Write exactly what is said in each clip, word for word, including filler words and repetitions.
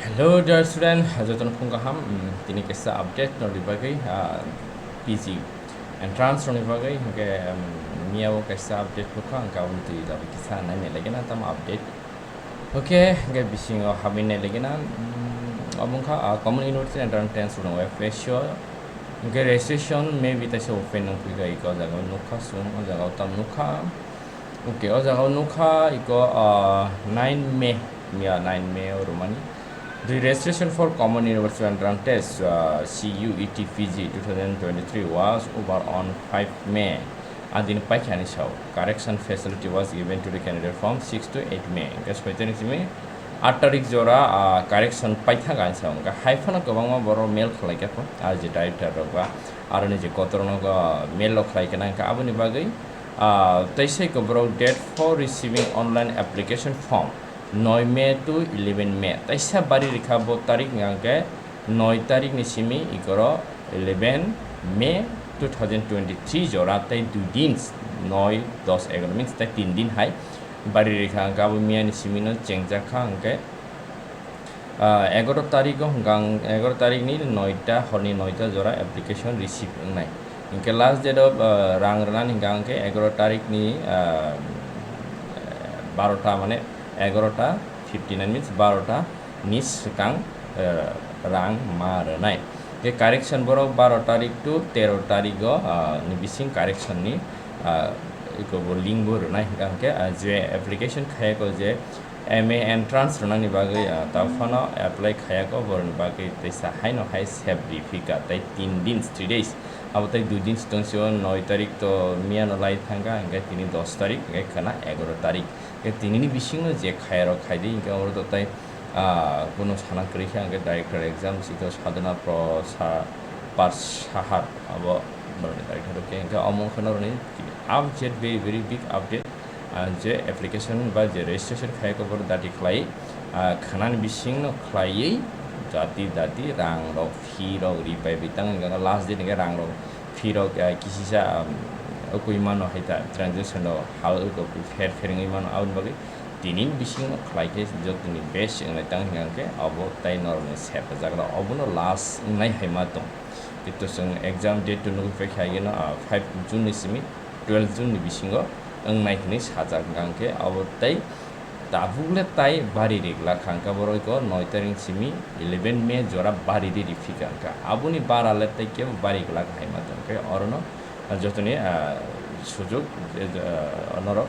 Hello dear student, jotono phung kaham. Mm, tini kaisa update norni bagwi, ah, P G entrance rokni bagwi, hwnkhe, um, miyao kaisa update phurkha, hwnkhe aboni twi dabi kisa nainai lagina tamo update. Okay, hwnkhe bisingo habwi nai lagina, mm, obo wngkha, ah, Common University Entrance Test rokni website o. Hwnkhe registration maybe taisa open wngphi kha, iko o jaga o nukha chwng, o jaga o tamo nukha. Okay, o jaga o nukha iko, ah, nine May, ya, nine May o rwmani. The registration for Common Universal Entrance Test, ah, C U E T P G two thousand twenty-three was over on five May. A din paikha ni sao. Correction facility was given to the candidate from six to eight May. Hwnkhe soitani simi aat tarik jora, ah, correction paithak ani sao. Hwnkhe hai phano kwbangma borok mail khlai kha, ah, je director rok ba aroni je kotor no, ah, mail rok khlai kha, hwnkhe aboni bagwi, ah, tei sai ko borok date for receiving online application form nine May to eleven May, taisa bari rikha bo tarik hwnkhe noi tarik ni simi ikoro eleven May two thousand twenty-three jora tei dui din, noi, dos, egaroh means tei tin din hai bari rikha hwnkhe abo miya ni simi no chengjak kha hwnkhe, ah, egaroh tarik o hwnkhe ang egaroh tarik ni noita, horni noita jora application receive wngnai. Hwnkhe last date of, ah, rang rwnani hwnkhe ang khe egaroh tarik ni, ah, barota, mane egaroh ta fifty nine means barota ni swkang, ah, rang ma rwnai. Hwnkhe correction borok baro tarik to tero tarik o, ah, ni bising correction ni, ah, iko bo link bo rwnai hwnkhe, hwnkhe, ah, je application khayako je M A entrance rwnani bagwi, ah, ta phano apply khayako boroni bagwi teisa haino hai sep rifika tei tin din, three days. Abo tei dui din tong sio, noi tarik to miyano lai thangkha, hwnkhe tini dos tarik, hwnkhe khwna egaroh tarik. Hwnkhe tinini bisingo je khayarok khaidi, hwnkhe oro to tei, ah, kuno sana kwrwi kha, hwnkhe director exam sito Sadhana Pro-, Sa-, Par Sahar abo boroni director khe, hwnkhe omo wngkha noroni update, very, very big update. Ah, je application ba je registration khaiyakhe borok dati khlai, ah, khwnani bisingno khlaiwi dati dati rang rok, fee rok ripai bai tang, hwnkhe last date hwnkhe rang rok, fee rok, ah, kisisa, ah, ukui mano hai ta, transaction rok hal uk pher pher wngwi mano, aboni bagwi tini bisingo khlai khe jotoni best wngnai tang hwnkhe abo tei norokni sep rwjak rok obono last wngnai hai ma tong. Tei to chwng exam date to nugwi paikha, haino, ah, five June ni simi twelve June ni bisingo wngnai hinwi sajak hwnkha, hwnkhe abo tei tabuk le tai bari ri glak kha, hwnkha borok iko noi tarik simi eleven May jora bari ri ri phika, hwnkha aboni bara le tei kebo bari glak hai ma tong khe orono, ah, jotoni, ah, sujok, eh, ah, norok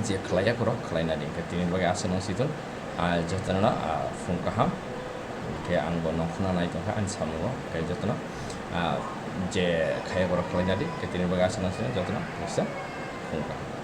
je khlaiya borok khlaina di, hwnkhe tini bagwi aswk nang si thung, ah, jotono, ah, phung kaham, hwnkhe ang bo nongkhorna nai tongkha ani samungo, hwnkhe jotono, ah, je khaiya borok khlaina di, hwnkhe tini bagwi aswk nang si thung, jotono phungsa phung kaham.